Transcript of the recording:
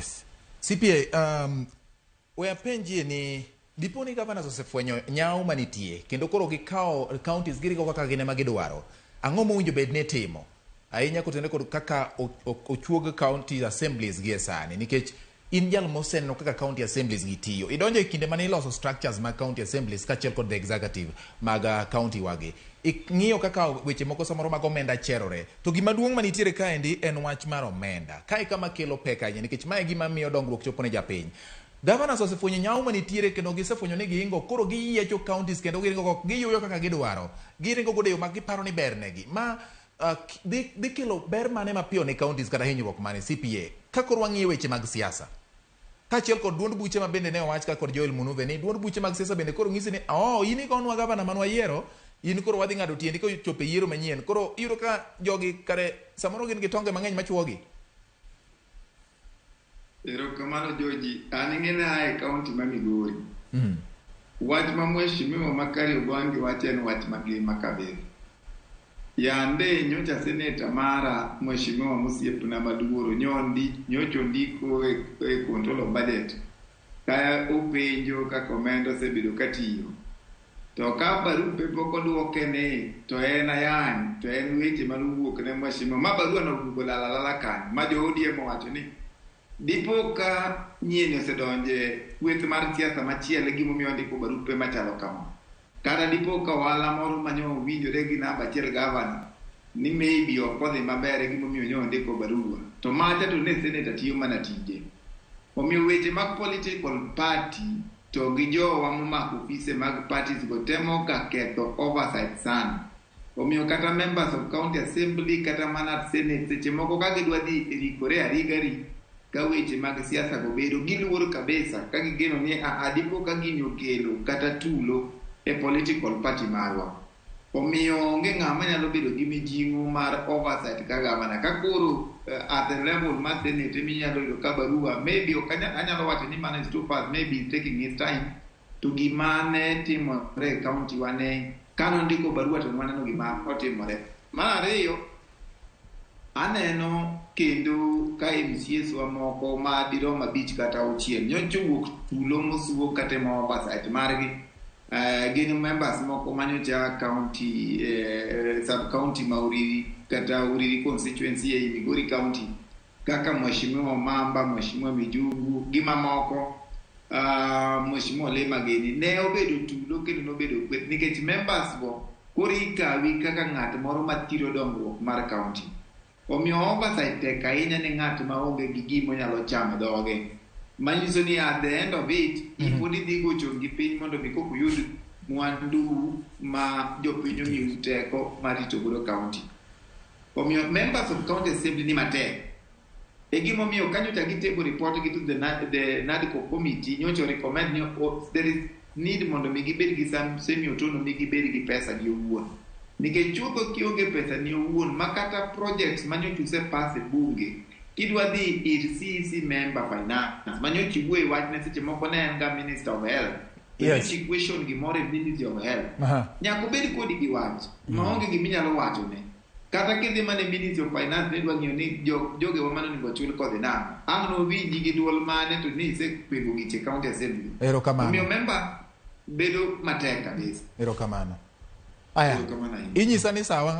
Yes. CPA, we apenjie ni dipo ni governors osefwenyo nyawo manitie kendo koro gikawo counties giringo kaka gin ema gidwaro. Ang'o mowinjo bed ni itimo? Ahinya kotenore kod kaka ochuog county assemblies gi e sani nikech in jal moseneno kaka county assemblies gi tiyo. Idonjo e kinde mane iloso structures mag county assemblies kaachiel kod the executive mag county wagi. Ing'iyo kaka weche moko samoro mag omenda cherore. To gima duong' manitiere kaendi en wach mar omenda. Kae kama kelo pek ahinya nikech mae e gima miyo dongruok chopo ne japiny. Governors osefwenyo nyawo manitiere kendo gisefwenyo ni giingo koro giyiecho counties kendo giringo go giyuyo kaka gidwaro. Giringo godo e yo ma giparo ni ber negi. Ma dhi kelo ber mane mapiyo ne counties kata hinyruok mane CPA? Ka koro wang'iyo weche mag siasa. Kaachiel kod duond buche ma bende ne owach ka kod Joel Munuve ni duond buche mag siasa bende koro ng'isi ni oh in igonwa gavana mane wayiero in koro wadhi ng'ado tiendi kochopo e yiero manyien. Koro iyudo ka jogi kare samoro gin gi tonge mang'eny machuogi. Erokamano George, an ing'e aa e kaunti ma Migori. Wach ma mheshimiwa ma Kariobangi wacho en wach mangima kabisa. Yande nyocha seneta mara mheshimiwa mosiepna maluoro nyocha ondiko e control of budget ka openjo kaka omenda osebedo katiyo. To ka barupe pok oduoke ni to en ayany to en weche manowuok ne mheshimiwa ma barua no oduogo lal alala kanyo ma jo ODM owacho ni dipo ka nyien osedonje kweth mar siasa machielo e gimomiyo ondiko barupe machalo kama. Kata dipo ka ohala moro manyo owinjore gi namba achiel gavana ni maybe ok odhi maber e gimomiyo nyo ondiko barua. To macha to ne seneta tiyo mana tije. Omiyo weche mag political party to gi jowa momako ofise mag parties go temo ga ketho oversight sana. Omiyo kata members of county assembly kata mana senate seche moko ka gidwa dhi rikore arigari ka weche mag siasa go bedo giluor kabisa ka gigeno ni aa dipo ka gini okelo kata tulo e political party marwa. Omiyo onge ng'ama nyalo bedo gi mijing'o mar oversight ka gavana. Ka koro at the level mar senate eminyalo yudo ka barua maybe ok anyalo wacho ni mano is too fast, maybe he's taking his time. To gima ne timore e county wa ne kanondiko barua to waneno gima otimore. Mar ariyo, aneno kendo ka MCAs wa moko ma dirom abich kata auchiel nyocha owuok tulo mosuo katemo oversight margi. Gin members moko manyocha county sub county ma Uriri kata Uriri constituency ei Migori county kaka Mheshimiwa Mamba, Mheshimiwa Mijungu gi mamoko, Mheshimiwa Lema gini ne obedo tulo kendo nobedo kweth nikech members go koro ikawi kaka ng'at moro mathiro dongruok mar county. Omiyo oversight tek ahinya ne ng'at ma onge gi gima onyalo chamo e dhoge. Manyiso ni at the end of it, pod idhi gocho gi piny mondo mi koka uyud mwandu ma jopiny omiu teko mar rito godo county. Omiyo members of county assembly ni matek. E gimomiyo ka nyocha gitable report gi to the NADCO committee nyocha recommend ni oh, there is need mondo mi gibed gi some semi autonomy gibed gi pesa gi owuon. Nikech chutho kionge pesa ni owuon ma kata projects ma nyocha usepass e bunge kidwa dhi ir CEC member finance ma nyocha iwuoye wachne seche moko ne en ga minister of health. Nyocha question gimoro e ministry of health. Nyaka obed kodi gi wach maonge giminyalo wachone. Kata kidhi mana e Ministry of Finance nidwa ng'iyo ni jogewa mane onego ochul kodhi nang'o. Ang' nowinji gi duol mane to ni isepego giche county assembly. Erokamano. Omiyo member bedo matek kabisa. Erokamano. Aya. Erokamano ahinya. Inyisa ni sawa.